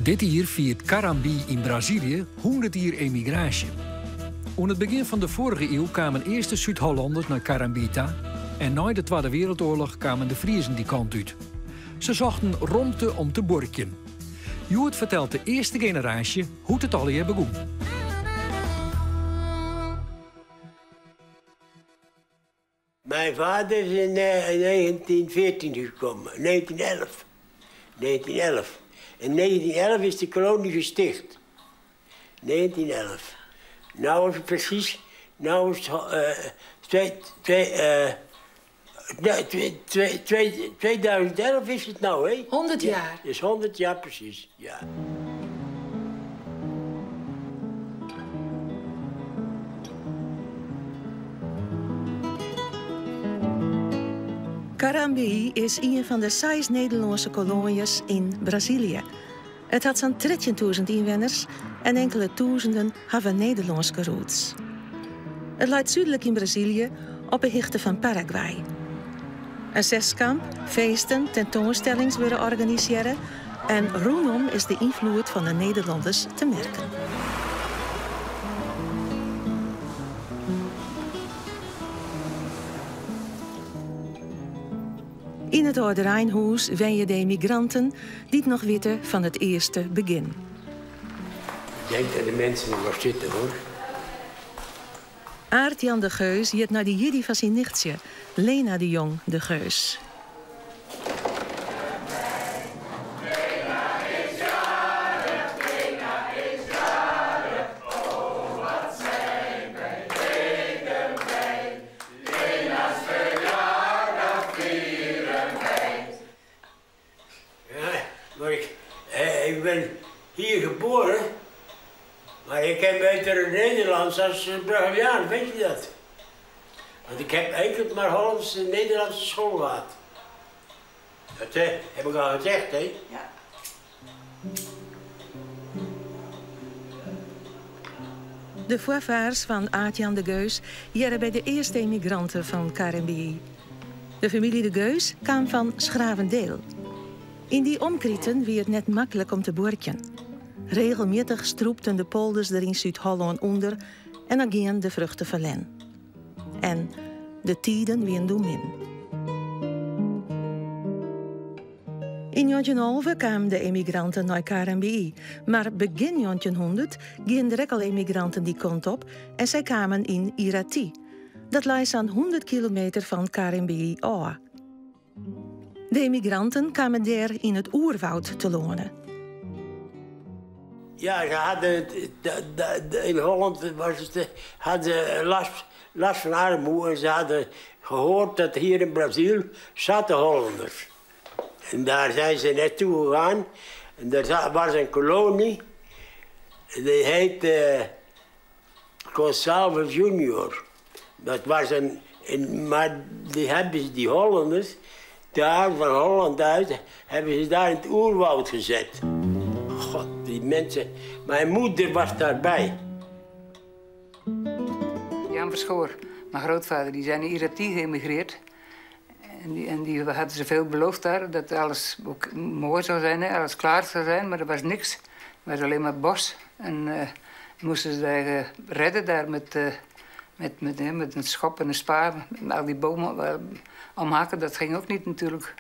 Dit jier fiert Carambi yn Brazilië 100 jier emigraasje. Oan it begjin fan de foarige iuw kamen earst de Súd-Hollanners nei Carambi ta en nei de Twadde Wereldoarloch kamen de Friezen dy kant út. Se sochten romte om te buorkjen. Hjoed fertelt de earste generaasje hoe't it allegear begûn. Mijn vader is in 1914 gekomen, 1911. 1911. In 1911 is de kolonie gesticht. 1911. Nou is het precies, nou is het, twee, twee, nee, twee, twee, twee, 2011 is het nou, hè? 100 jaar. Ja, is 100 jaar precies, ja. Carambeí is ien fan de seis Nederlânske koloanjes yn Brazilië. It hat sa'n 13.000 ynwenners en inkele tûzenen hawwe Nederlânske roots. It leit súdlik yn Brazilië op 'e hichte fan Paraguay. In seskamp, feesten, tentoanstellings wurde organisearre en rûnom is de ynfloed fan de Nederlanners te merken. Yn it âldereinhûs wenje de emigranten dy't noch witte fan it earste begjin. Ik denk dat de mensen er nog zitten hoor. Aart Jan de Geus giet nei de jierdei fan syn nichtsje, Lena de Jong de Geus. Ja, maar ik, ik ben hier geboren, maar ik ken beter Nederlands als Braziliaan, weet je dat? Want ik heb eigenlijk maar Hollandse en Nederlandse school gehad. Dat heb ik al gezegd, hè? Ja. De foarfaars fan Aart Jan de Geus hearre by de earste emigranten fan Carambeí. De famylje de Geus kaam fan 's-Gravendeel. Yn dy omkriten wie it net maklik om te buorkjen. Regelmjittich strûpten de polders der yn Súd-Hollân ûnder en dan gienen de fruchten ferlern. En de tiden wienen doe min. Yn 1911 kamen de emigranten nei Carambeí, mar begjin 1900 gienen der ek al emigranten dy kant op en sy kamen yn Irati. Dat lei sa'n 100 kilometer fan Carambeí ôf. De emigranten kamen dêr yn it oerwoud telâne. Ja, ze hadden in Holland was het, hadden last, last van armoede en ze hadden gehoord dat hier in Brazil zaten Hollanders. En daar zijn ze naartoe gegaan. En daar was een kolonie. Die heette Gonçalves Junior. Dat was een, een, maar die hebben ze, die Hollanders, daar van Holland uit, hebben ze daar in het oerwoud gezet. God, die mensen. Mijn moeder was daarbij. Jan Verschoor, mijn grootvader, die zijn in Irati geëmigreerd. En die, en die hadden ze veel beloofd daar, dat alles ook mooi zou zijn, hè, alles klaar zou zijn, maar er was niks. Het was alleen maar bos. En uh, moesten ze daar uh, redden daar met, uh, met, met, hè, met een schop en een spa, met al die bomen omhakken, dat ging ook niet natuurlijk.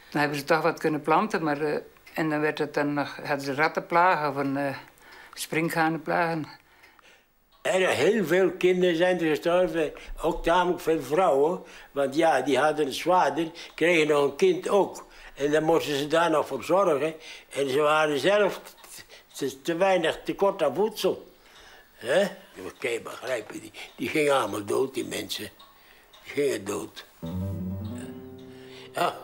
Dan hebben ze toch wat kunnen planten, maar en dan werd het dan nog, hadden ze rattenplagen of een sprinkhanenplagen. Er heel veel kinderen zijn er gestorven, ook tamelijk veel vrouwen. Want ja, die hadden het zwaarder, kregen nog een kind ook. En dan moesten ze daar nog voor zorgen. En ze waren zelf te, te weinig tekort aan voedsel. Hè? Dat kan je begrijpen, die, die gingen allemaal dood, die mensen. Die gingen dood. Ja.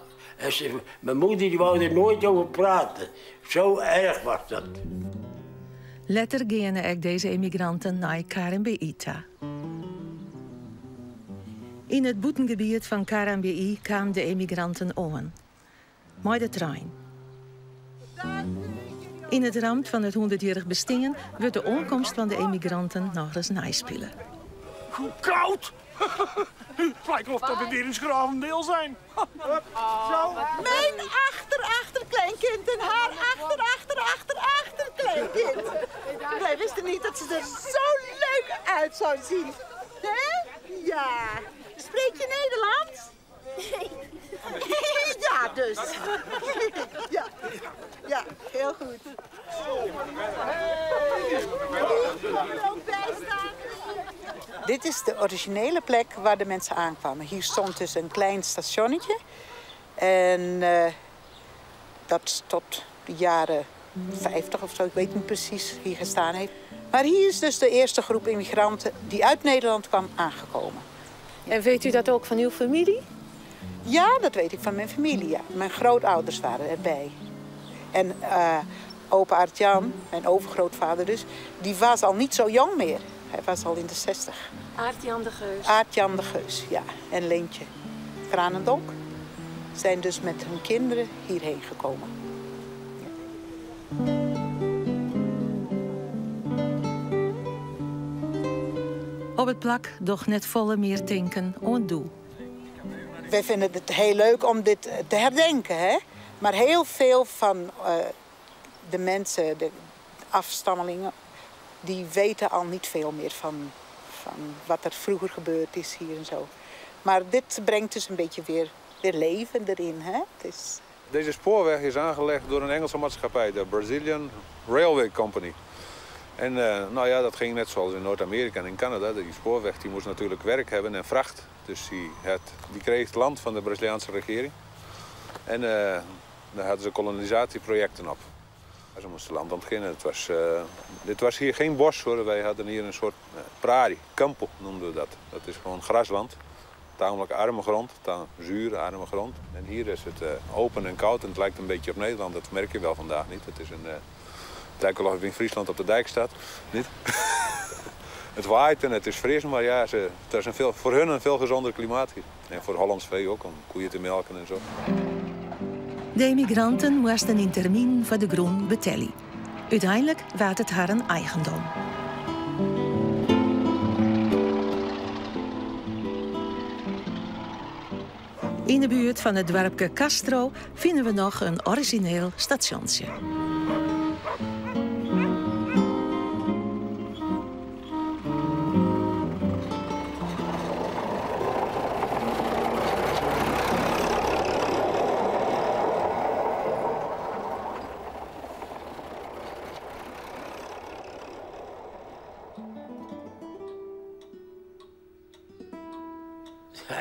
En ze, mijn moeder die wou er nooit over praten. Zo erg was dat. Letter geane ek dizze emigranten nei Carambeí ta. Yn it bûtengebiet fan Carambeí kamen de emigranten oan. Mei de trein. Yn it ramt fan it hûndertjierrich bestean wurdt de oankomst fan de emigranten nochris neispile. Hoe koud! Het lijkt of dat we weer in 's-Gravendeel zijn. Zo. Mijn achter-achterkleinkind. achterkleinkind en haar achter, achter, achter, achterkleinkind. Wij wisten niet dat ze er zo leuk uit zou zien. Hè? Ja. Spreek je Nederlands? Ja, dus. Ja. Ja, heel goed. Dit is de originele plek waar de mensen aankwamen. Hier stond dus een klein stationnetje. En dat tot de jaren 50 of zo, ik weet niet precies, hier gestaan heeft. Maar hier is dus de eerste groep immigranten die uit Nederland kwam aangekomen. En weet u dat ook van uw familie? Ja, dat weet ik van mijn familie, ja. Mijn grootouders waren erbij. En opa Aart-Jan, mijn overgrootvader dus, die was al niet zo jong meer. Hij was al in de 60. Aart-Jan de Geus. Aart-Jan de Geus, ja. En Leentje Kranendonk zijn dus met hun kinderen hierheen gekomen. Op het plak doch net volle meer tinken oan doe. Wij vinden het heel leuk om dit te herdenken, hè? Maar heel veel van de mensen, de afstammelingen, die weten al niet veel meer van wat er vroeger gebeurd is hier en zo. Maar dit brengt dus een beetje weer leven erin, hè? Het is... Deze spoorweg is aangelegd door een Engelse maatschappij, de Brazilian Railway Company. En nou ja, dat ging net zoals in Noord-Amerika en in Canada. Die spoorweg die moest natuurlijk werk hebben en vracht. Dus die kreeg het land van de Braziliaanse regering. En daar hadden ze kolonisatieprojecten op. Ze moesten land ontginnen. Dit was hier geen bos, hoor. Wij hadden hier een soort prairie, campo noemden we dat. Dat is gewoon grasland. Tamelijk arme grond, zure arme grond. En hier is het open en koud en het lijkt een beetje op Nederland. Dat merk je wel vandaag niet. Het is een, het lijkt wel of je in Friesland op de dijk staat. Niet? Het waait en het is fris, maar ja, het is voor hun een veel gezonder klimaat hier. En voor Hollands vee ook, om koeien te melken en zo. De emigranten moesten in termijn voor de groen betellen. Uiteindelijk werd het haar een eigendom. In de buurt van het dorpje Castro vinden we nog een origineel stationsje.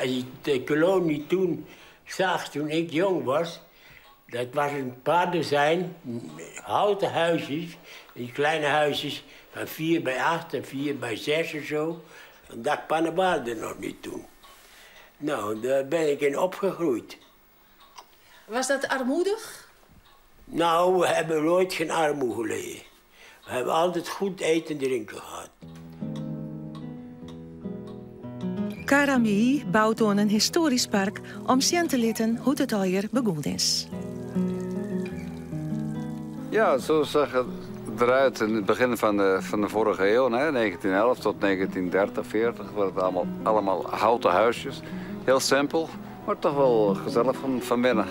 Als ik de kolonie toen zag, toen ik jong was, dat was een paar dozijn houten huisjes, die kleine huisjes van 4 bij 8 en 4 bij 6 en zo. Een dakpannen waren er nog niet toen. Nou, daar ben ik in opgegroeid. Was dat armoedig? Nou, we hebben nooit geen armoede geleden. We hebben altijd goed eten en drinken gehad. Carambi bouwt door een historisch park om zien te laten hoe het al begonnen is. Ja, zo zag het eruit in het begin van de vorige eeuw, hè, 1911 tot 1930, 40, waren het allemaal houten huisjes. Heel simpel, maar toch wel gezellig van binnen.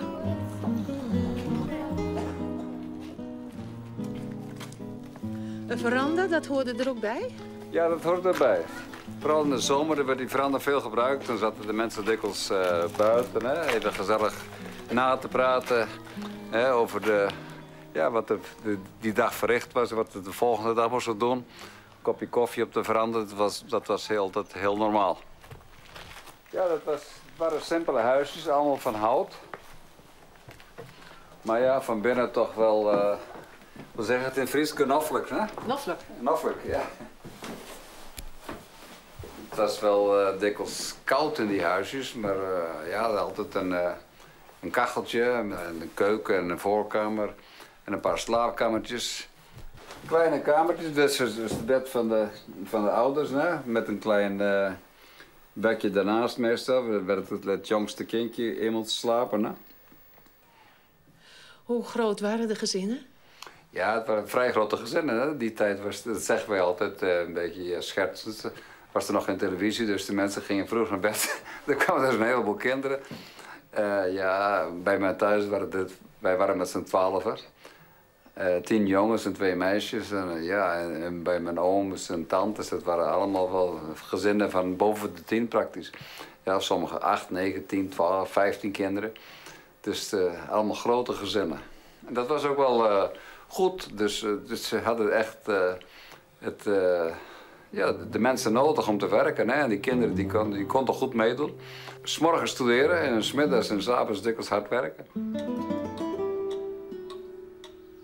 Een veranda, dat hoorde er ook bij? Ja, dat hoorde erbij. Vooral in de zomer werd die veranda veel gebruikt. Dan zaten de mensen dikwijls buiten, hè, even gezellig na te praten, hè, over wat er die dag verricht was, wat de volgende dag moesten doen. Een kopje koffie op de veranda, dat was heel normaal. Ja, dat waren simpele huisjes, allemaal van hout. Maar ja, van binnen toch wel, we zeggen het in Fries, genoffelijk, hè? Genoffelijk. Genoffelijk, ja. Het was wel dikwijls koud in die huisjes, maar ja, altijd een kacheltje, een keuken en een voorkamer en een paar slaapkamertjes. Kleine kamertjes, dit is dus het bed van de ouders, hè? Met een klein bedje daarnaast meestal. Daar werd het jongste kindje iemand slapen. Hè? Hoe groot waren de gezinnen? Ja, het waren vrij grote gezinnen. Hè? Die tijd was, dat zeggen wij altijd een beetje schertsend. Was er nog geen televisie, dus de mensen gingen vroeg naar bed. Er kwamen dus een heleboel kinderen. Ja, by my thús waren it, wy waren met z'n twaalfen. 10 jongens en 2 meisjes. En, ja, en bij mijn ooms en tantes, dat waren allemaal wel gezinnen van boven de 10 praktisch. Ja, sommige 8, 9, 10, 12, 15 kinderen. Dus allemaal grote gezinnen. En dat was ook wel goed. Dus ze hadden echt ja, de mensen nodig om te werken. Hè? En die kinderen die konden goed meedoen. 's Morgens studeren en 's middags en 's avonds dikwijls hard werken.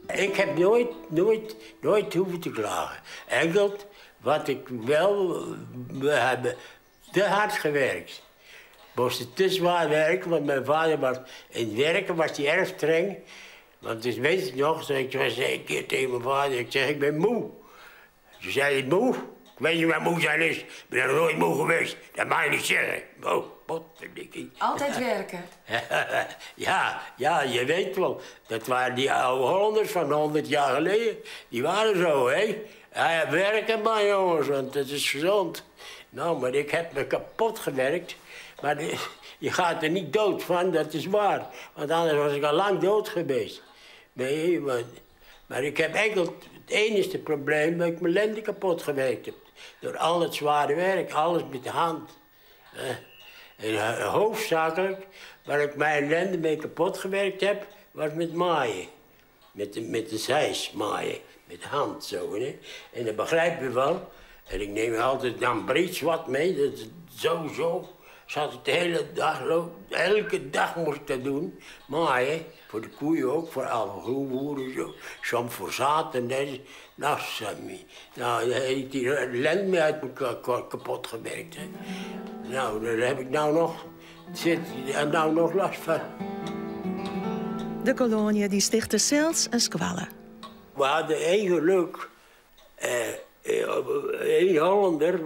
Ik heb nooit, nooit, nooit hoeven te klagen. Enkel wat ik wel, we hebben te hard gewerkt. We moesten te zwaar werken, want mijn vader was in het werken was hij erg streng. Want dus weet ik nog, ik was een keer tegen mijn vader, ik zeg, ik ben moe. Toen zei hij, moe? Ik weet niet wat moe zijn is. Ik ben nog nooit moe geweest. Dat mag je niet zeggen. Oh, potverdikkie. Altijd werken. Ja, ja, je weet wel. Dat waren die oude Hollanders van 100 jaar geleden. Die waren zo, hè. Ja, werken maar, jongens, want het is gezond. Nou, maar ik heb me kapot gewerkt. Maar je gaat er niet dood van, dat is waar. Want anders was ik al lang dood geweest. Nee, maar ik heb enkel het enige probleem dat ik mijn lenden kapot gewerkt heb. Door al het zware werk, alles met de hand. En hoofdzakelijk, waar ik mijn lenden mee kapot gewerkt heb, was met maaien. Met de zeis maaien, met de hand zo. Hè? En dat begrijp je wel. En ik neem altijd dan breed wat mee, dat is zo, zo. Zat ik de hele dag, elke dag moest ik dat doen. Maaien, voor de koeien ook, voor alle groenboeren zo. Soms voor zaad en dat. Nou, Sammy, nou, daar heb ik die lend mee uit elkaar kapot gewerkt. Hè. Nou, daar heb ik nou nog, zit er nou nog last van. De koloanje die stichtte zelfs een skoalle. We hadden één geluk. Een Hollander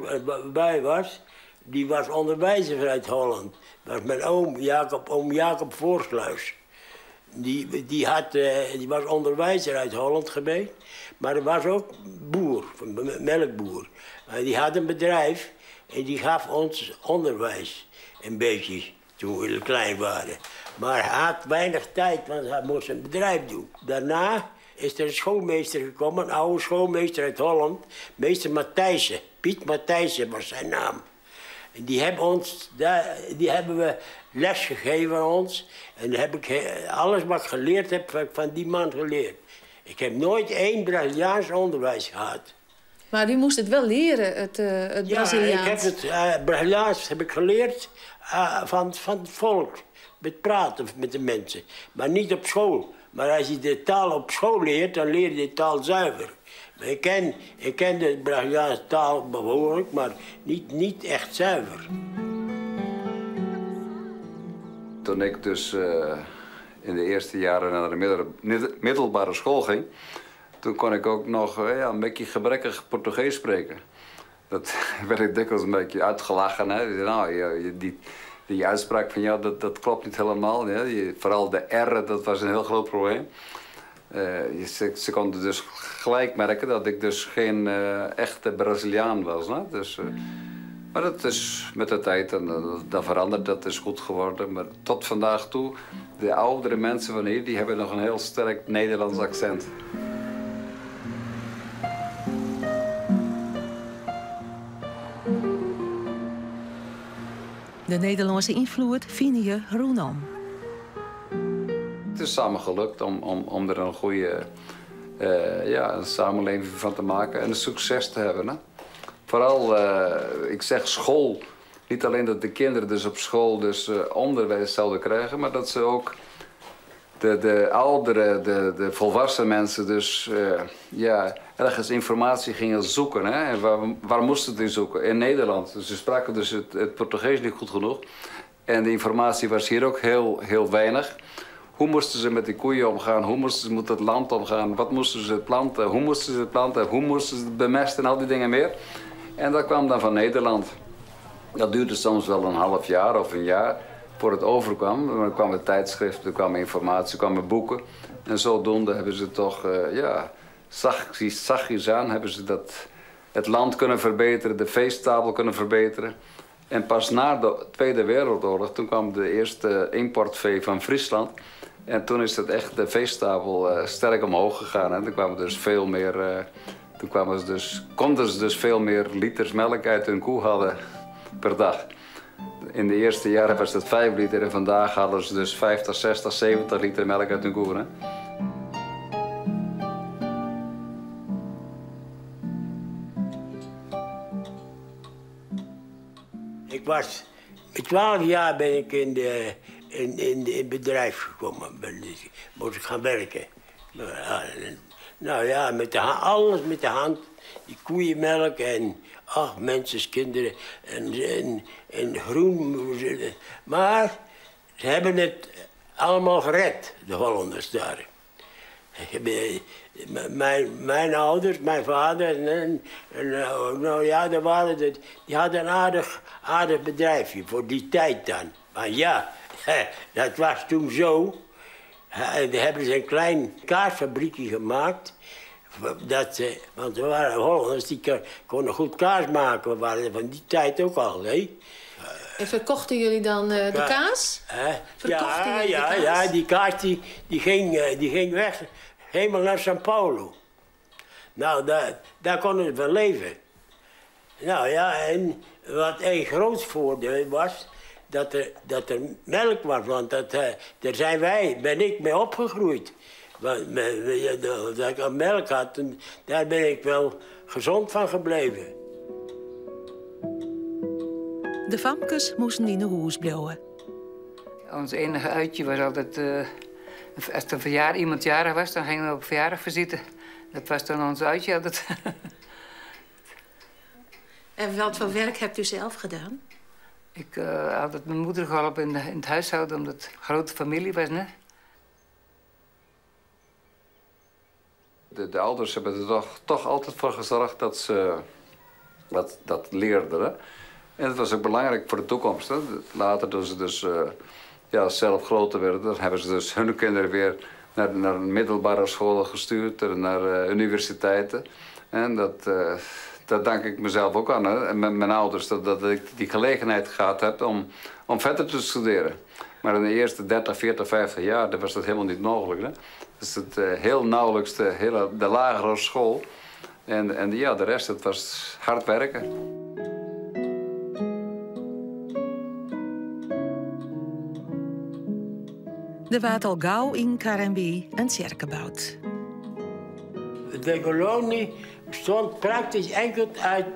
bij was, die was onderwijzer uit Holland. Dat was mijn oom Jacob, oom Jacob Voorsluis. Die was onderwijzer uit Holland geweest, maar hij was ook boer, melkboer. Maar die had een bedrijf en die gaf ons onderwijs, een beetje, toen we klein waren. Maar hij had weinig tijd, want hij moest een bedrijf doen. Daarna is er een schoolmeester gekomen, een oude schoolmeester uit Holland, meester Matthijssen. Piet Matthijssen was zijn naam. En die hebben ons, die hebben we les gegeven aan ons. En heb ik alles wat ik geleerd heb, heb ik van die man geleerd. Ik heb nooit één Braziliaans onderwijs gehad. Maar u moest het wel leren, het Ja, Braziliaans. ik heb het Braziliaans heb ik geleerd van het volk. Met praten met de mensen. Maar niet op school. Maar als je de taal op school leert, dan leer je de taal zuiver. Maar ik ken de Braziliaanse taal behoorlijk, maar niet echt zuiver. Toen ik dus in de eerste jaren naar de middelbare school ging, toen kon ik ook nog een beetje gebrekkig Portugees spreken. Dat werd ik dikwijls een beetje uitgelachen. Hè. Nou, die uitspraak van jou, dat klopt niet helemaal. Hè. Vooral de R, dat was een heel groot probleem. Ze konden dus gelijk merken dat ik dus geen echte Braziliaan was. Hè? Dus, maar dat is met de tijd en dat verandert, dat is goed geworden. Maar tot vandaag toe, de oudere mensen van hier, die hebben nog een heel sterk Nederlands accent. De Nederlandse invloed vind je rondom. Het is samen gelukt om er een goede een samenleving van te maken en een succes te hebben. Hè? Vooral, ik zeg school. Niet alleen dat de kinderen dus op school dus onderwijs zouden krijgen, maar dat ze ook de ouderen, de volwassen mensen dus ergens informatie gingen zoeken. Hè? En waar moesten ze die zoeken? In Nederland. Dus ze spraken dus het Portugees niet goed genoeg. En de informatie was hier ook heel, heel weinig. Hoe moesten ze met die koeien omgaan? Hoe moesten ze met het land omgaan? Wat moesten ze planten? Hoe moesten ze het planten? Hoe moesten ze het bemesten? En al die dingen meer. En dat kwam dan van Nederland. Dat duurde soms wel een half jaar of een jaar voor het overkwam. Maar er kwamen tijdschriften, er kwamen informatie, er kwamen boeken. En zodoende hebben ze toch ja, zachtjes, zachtjes aan hebben ze dat, het land kunnen verbeteren, de veestapel kunnen verbeteren. En pas na de Tweede Wereldoorlog, toen kwam de eerste importvee van Friesland. En toen is het echt de veestapel sterk omhoog gegaan. En toen kwamen dus veel meer, toen kwamen ze dus, konden ze dus veel meer liters melk uit hun koe halen per dag. In de eerste jaren was dat 5 liter en vandaag halen ze dus 50, 60, 70 liter melk uit hun koe. Hè? Ik was, met 12 jaar ben ik in het bedrijf gekomen. Moest ik gaan werken. Nou ja, alles met de hand. Die koeienmelk en ach, mensen, kinderen en groen. Maar ze hebben het allemaal gered, de Hollanders daar. Mijn ouders, mijn vader en nou ja, daar waren het, die hadden een aardig bedrijfje voor die tijd dan. Maar ja, dat was toen zo. En daar hebben ze een klein kaasfabriekje gemaakt. Want er waren Hollanders die konden goed kaas maken. We waren van die tijd ook al, hè. En verkochten jullie dan de kaas? Hè? Verkochten Ja, jullie de ja, kaas? ja, die kaas die ging weg, helemaal naar São Paulo. Nou, daar konden ze van leven. Nou ja, en wat een groot voordeel was, dat er melk was, want daar ben ik mee opgegroeid. Want dat ik al melk had, en daar ben ik wel gezond van gebleven. De famkes moesten in de hoes blijven. Ons enige uitje was altijd, als er iemand jarig was, dan gingen we op verjaardagvisite. Dat was dan ons uitje altijd. En wat voor werk hebt u zelf gedaan? Ik had altijd mijn moeder geholpen in het huishouden, omdat het een grote familie was, hè? De ouders hebben er toch altijd voor gezorgd dat ze dat leerden. Hè? En dat was ook belangrijk voor de toekomst. Hè? Later, toen ze dus zelf groter werden, dan hebben ze dus hun kinderen weer naar middelbare scholen gestuurd en naar universiteiten. En dat dank ik mezelf ook aan, hè? En met mijn ouders, dat ik die gelegenheid gehad heb om verder te studeren. Maar in de eerste 30, 40, 50 jaar was dat helemaal niet mogelijk. Hè? Dus het heel nauwelijks de, hele, de lagere school. En de rest, het was hard werken. Er werd al gauw in Carambi een kerk gebouwd. De kolonie bestond praktisch enkel uit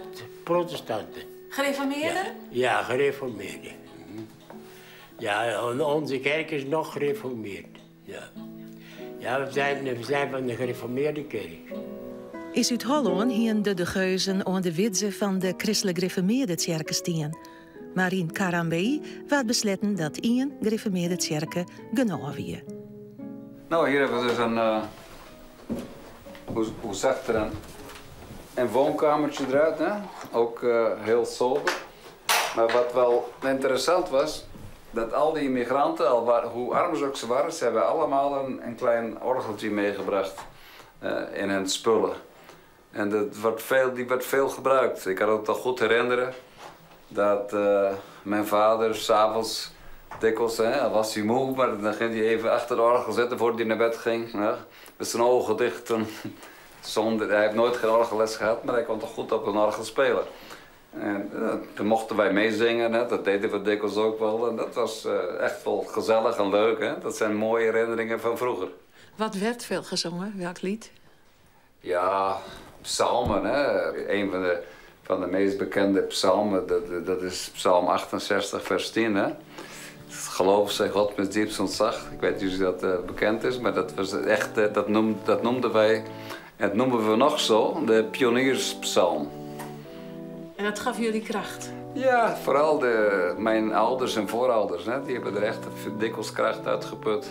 protestanten. Gereformeerden? Ja, ja, gereformeerden. Ja, onze kerk is nog gereformeerd. Ja, ja, we zijn van de gereformeerde kerk. In Zuid-Holland hingen de geuzen aan de witse van de christelijk gereformeerde kerken staan. Maar in Carambi werd besloten dat één gereformeerde kerk genoeg wie. Nou, hier hebben we dus een hoe zag er een woonkamertje eruit, hè? Ook heel sober. Maar wat wel interessant was, dat al die immigranten, hoe arm ze ook ze waren, ze hebben allemaal een klein orgeltje meegebracht in hun spullen. En die werd veel gebruikt. Ik kan het al goed herinneren dat mijn vader s'avonds dikwijls, hè, al was hij moe, maar dan ging hij even achter de orgel zitten voordat hij naar bed ging. Ja, met zijn ogen dicht. En zonder, hij heeft nooit geen orgelles gehad, maar hij kon toch goed op een orgel spelen. En toen mochten wij meezingen, hè, dat deden we dikwijls ook wel. En dat was echt wel gezellig en leuk. Hè? Dat zijn mooie herinneringen van vroeger. Wat werd veel gezongen? Welk lied? Ja, psalmen. Hè? Een van de meest bekende psalmen, dat is psalm 68, vers 10. Hè? Het geloof zij God met diepst ontzag. Ik weet niet of dat bekend is, maar dat was echt dat noem, dat noemden wij, en dat noemen we nog zo, de pionierspsalm. En dat gaf jullie kracht? Ja, vooral mijn ouders en voorouders, hè, die hebben er echt dikwijls kracht uit geput.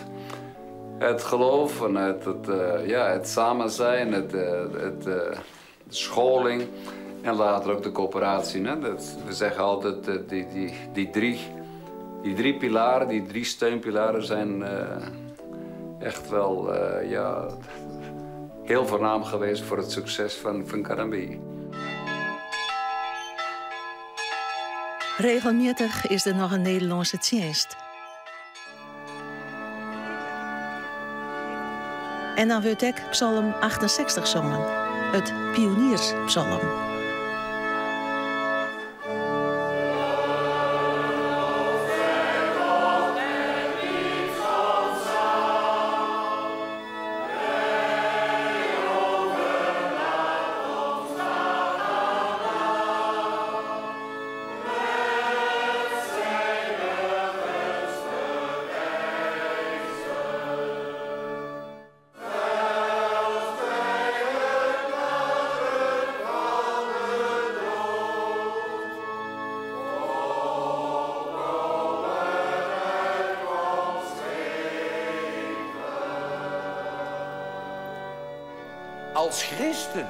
Het geloof en het samen zijn, de scholing en later ook de coöperatie. Hè. We zeggen altijd die drie pilaren, die drie steunpilaren zijn echt wel heel voornaam geweest voor het succes van Carambi. Regelmjittich is der noch in Nederlânske tsjinst. En dan wurdt ek Psalm 68 songen, it pionierspsalm. Als christen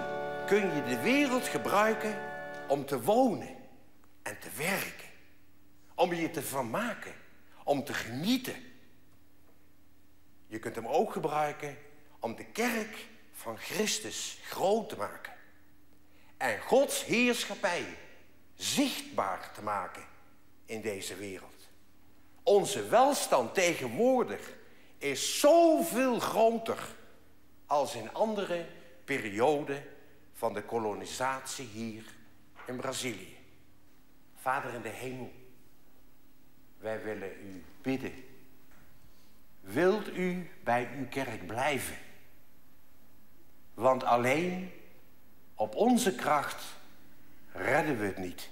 kun je de wereld gebruiken om te wonen en te werken. Om je te vermaken, om te genieten. Je kunt hem ook gebruiken om de kerk van Christus groot te maken. En Gods heerschappij zichtbaar te maken in deze wereld. Onze welstand tegenwoordig is zoveel groter als in andere perioden van de kolonisatie hier in Brazilië. Vader in de hemel, wij willen u bidden. Wilt u bij uw kerk blijven? Want alleen op onze kracht redden we het niet.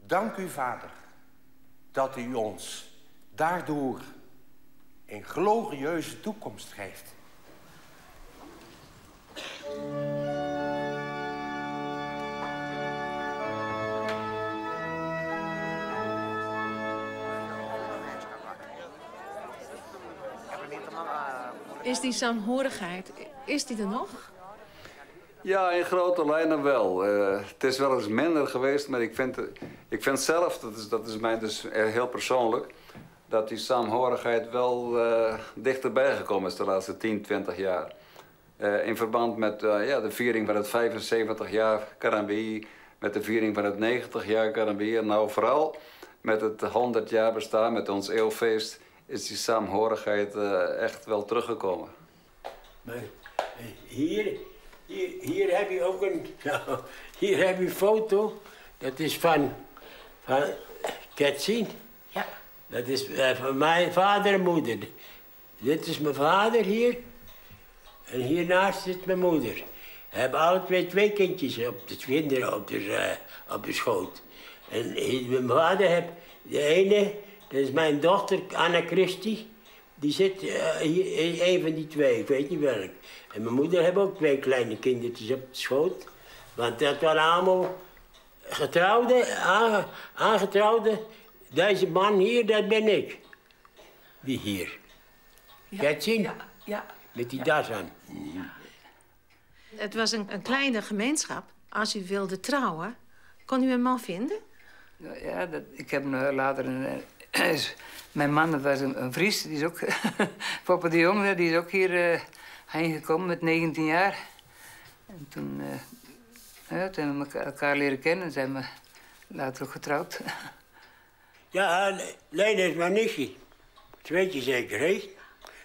Dank u, Vader, dat u ons daardoor een glorieuze toekomst geeft. Is die saamhorigheid, is die er nog? Ja, in grote lijnen wel. Het is wel eens minder geweest, maar ik vind zelf, dat is mij dus heel persoonlijk, dat die saamhorigheid wel dichterbij gekomen is de laatste 10, 20 jaar. In verband met ja, de viering van het 75 jaar Karambi, met de viering van het 90 jaar Karambi en nou vooral met het 100 jaar bestaan, met ons eeuwfeest, is die saamhorigheid echt wel teruggekomen. Maar hier heb je ook een, nou, hier heb je een foto, dat is van kan je het zien? Ja. Dat is van mijn vader en moeder. Dit is mijn vader hier. En hiernaast zit mijn moeder. We hebben alle twee kindjes op de kinderen op de schoot. En mijn vader heeft de ene, dat is mijn dochter Anna Christie. Die zit hier, een van die twee, ik weet niet welk. En mijn moeder heeft ook twee kleine kindertjes op de schoot. Want dat waren allemaal getrouwde, aangetrouwde. Deze man hier, dat ben ik. Die hier. Ja. Kan je het zien? Ja, ja. Met die das aan. Ja. Het was een kleine gemeenschap. Als u wilde trouwen, kon u een man vinden? Ja, ik heb later een, mijn man, dat was een Fries, die is ook Poppe de Jong, die is ook hier heen gekomen met 19 jaar. En toen, ja, toen hebben we elkaar leren kennen en zijn we later ook getrouwd. Ja, Lena is mijn nichtje. Dat weet je zeker, hè?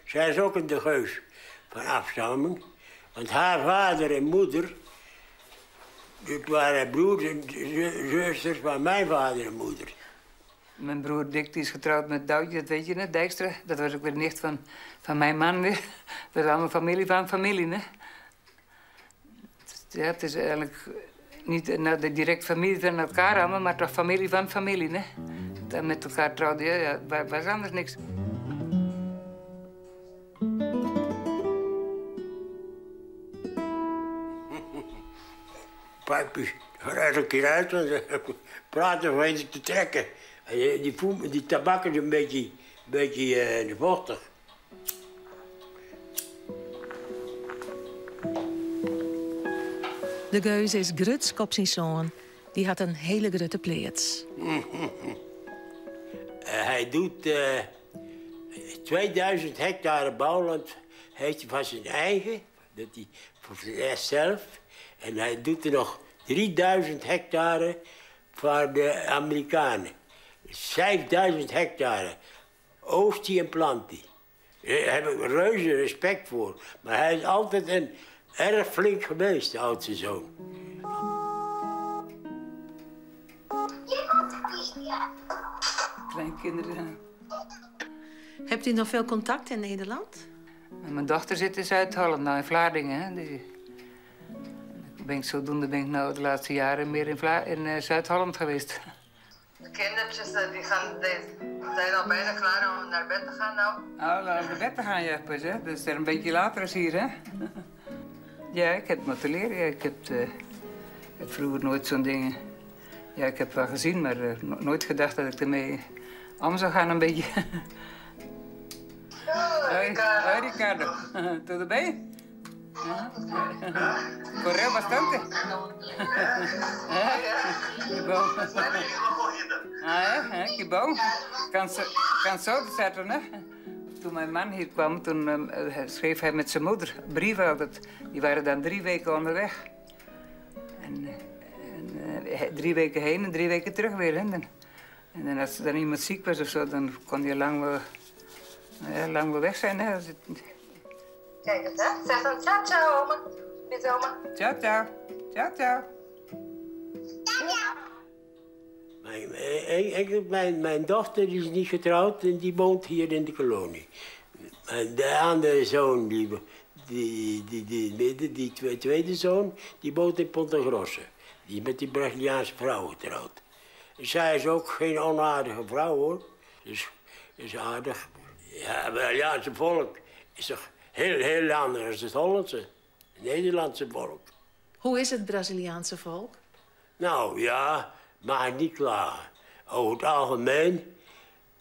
Zij is ook een de Geus van afstamming. Want haar vader en moeder, dat waren broers en zusters van mijn vader en moeder. Mijn broer Dick die is getrouwd met Duitje, dat weet je net, Dijkstra. Dat was ook weer nicht van mijn man weer. Dat is allemaal familie van familie, hè? Ja, het is eigenlijk niet nou, de direct familie van elkaar allemaal, maar toch familie van familie, hè? Dat met elkaar trouwde, ja, was anders niks. Pijpjes, ga een keer uit, want praten weet ik te trekken. En die tabak is een beetje vochtig. De Geus is grutsk op zijn zoon. Die had een hele grote pleats. Hij doet 2000 hectare bouwland heeft hij van zijn eigen, dat hij voor zichzelf. En hij doet er nog 3000 hectare Foar de Amerikanen. 6000 hektare. Oogst hij en plant hij. Daar heb ik reuze respect voor. Maar hij is altijd een erg flink geweest, de oudste zoon. Kleinkinderen. Hebt u nog veel contact in Nederland? Mijn dochter zit in Zuid-Holland, nou in Vlaardingen. Hè. Die... Ben ik, zodoende ben ik nou de laatste jaren meer in, in eh, Zuid-Holland geweest. De kindertjes eh, die gaan, die zijn al bijna klaar om naar bed te gaan nou. Oh, naar bed te gaan, ja, pas, hè. Dat is er een beetje later als hier, hè? Ja, ik heb moeten leren. Ik heb, uh, heb vroeger nooit zo'n dingen... Ja, ik heb wel gezien, maar uh, nooit gedacht dat ik ermee om zou gaan een beetje. Hoi, Ricardo. Hoi, Ricardo. Tudo bem? Correu bastante? Que bom. Ah, é? Que bom. Cansou, cansou de certo, né? Toen mijn man hier kwam, toen uh, schreef hij met zijn moeder brieven altijd. Die waren dan drie weken onderweg. En, en uh, 3 weken heen en 3 weken terug weer. Hè. En, en dan als er dan iemand ziek was of zo, dan kon hij lang wel, nou ja, lang wel weg zijn. Hè. Als het... Kijk eens, hè. Zeg dan ciao, ciao, oma. Dit oma. Ciao, ciao. Ciao, ciao. Mijn, mijn, mijn dochter die is niet getrouwd en die woont hier in de kolonie. En de andere zoon, die, die, die, die, die, die tweede zoon, die woont in Ponta Grossa. Die is met die Braziliaanse vrouw getrouwd. Zij is ook geen onaardige vrouw, hoor. Dus is aardig. Ja, het Braziliaanse volk is toch heel, heel anders dan het Hollandse. Het Nederlandse volk. Hoe is het Braziliaanse volk? Nou ja, mag ik niet klagen. Over het algemeen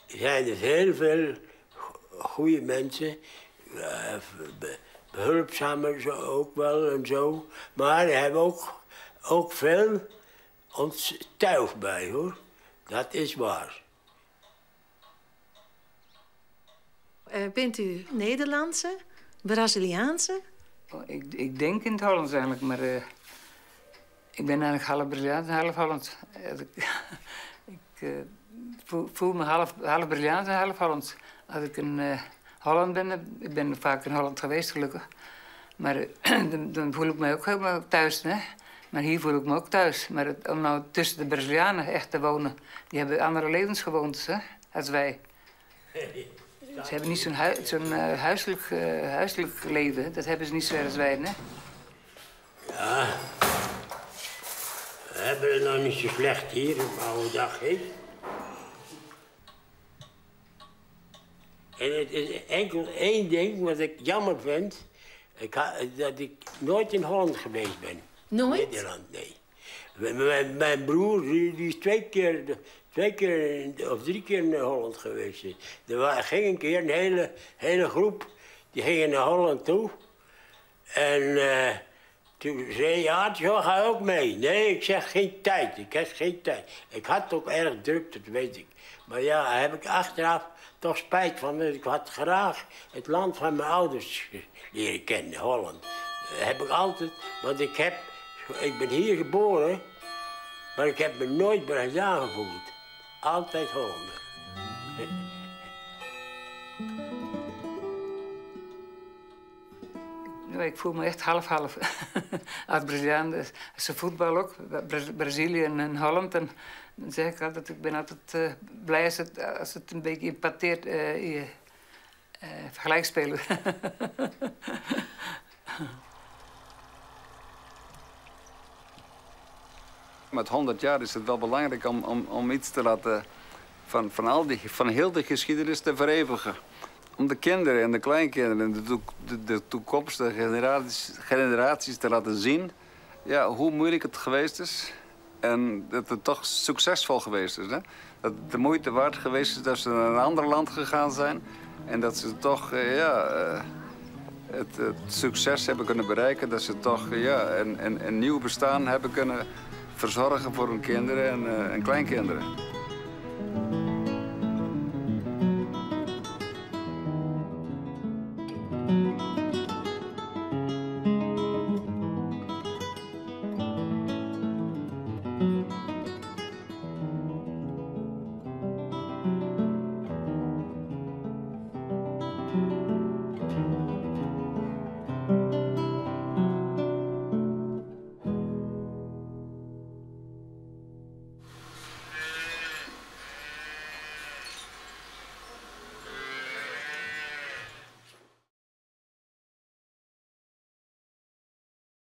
zijn er heel veel goede mensen. Behulpzaam zo ook wel en zo. Maar er hebben ook, ook veel ons tuig bij, hoor. Dat is waar. Bent u Nederlandse, Braziliaanse? Oh, ik denk in het Hollands eigenlijk, maar ik ben eigenlijk half Braziliaans en half Hollands. Ik, ik voel, voel, me half, half Braziliaans en half Hollands. Als ik in Holland ben, ik ben vaak in Holland geweest gelukkig. Maar dan, dan, voel ik me ook helemaal thuis. Hè? Maar hier voel ik me ook thuis. Maar het, om nou tussen de Brazilianen echt te wonen, die hebben andere levensgewoontes hè, als wij. Ze hebben niet zo'n hui zo'n uh, huiselijk, huiselijk leven. Dat hebben ze niet zo als wij, hè? Ja. We hebben het nog niet zo slecht hier op oude dag, hè? En het is enkel één ding wat ik jammer vind. Ik dat ik nooit in Holland geweest ben. Nooit? Nederland, nee. Mijn, mijn broer die, die is twee keer of drie keer naar Holland geweest. Er ging een keer een hele, hele groep, die gingen naar Holland toe. En toen zei ja, zo ga ook mee. Nee, ik zeg geen tijd. Ik heb geen tijd. Ik had het ook erg druk, dat weet ik. Maar ja, daar heb ik achteraf toch spijt van. Ik had graag het land van mijn ouders leren kennen, Holland. Dat heb ik altijd, want ik ben hier geboren, maar ik heb me nooit Braziliaan gevoeld. Altijd Hollander. Ik voel me echt half-half. Als Braziliaan, ze voetbal ook, Brazilië en Holland. En dan zeg ik altijd, ik ben altijd blij als het een beetje empateert, gelijk spelen. Met 100 jaar is het wel belangrijk om iets te laten van heel de geschiedenis te vereeuwigen. Om de kinderen en de kleinkinderen en de toekomstige generaties te laten zien, ja, hoe moeilijk het geweest is. En dat het toch succesvol geweest is. Hè? Dat het de moeite waard geweest is dat ze naar een ander land gegaan zijn. En dat ze toch ja, het succes hebben kunnen bereiken. Dat ze toch, ja, een nieuw bestaan hebben kunnen verzorgen voor hun kinderen en kleinkinderen.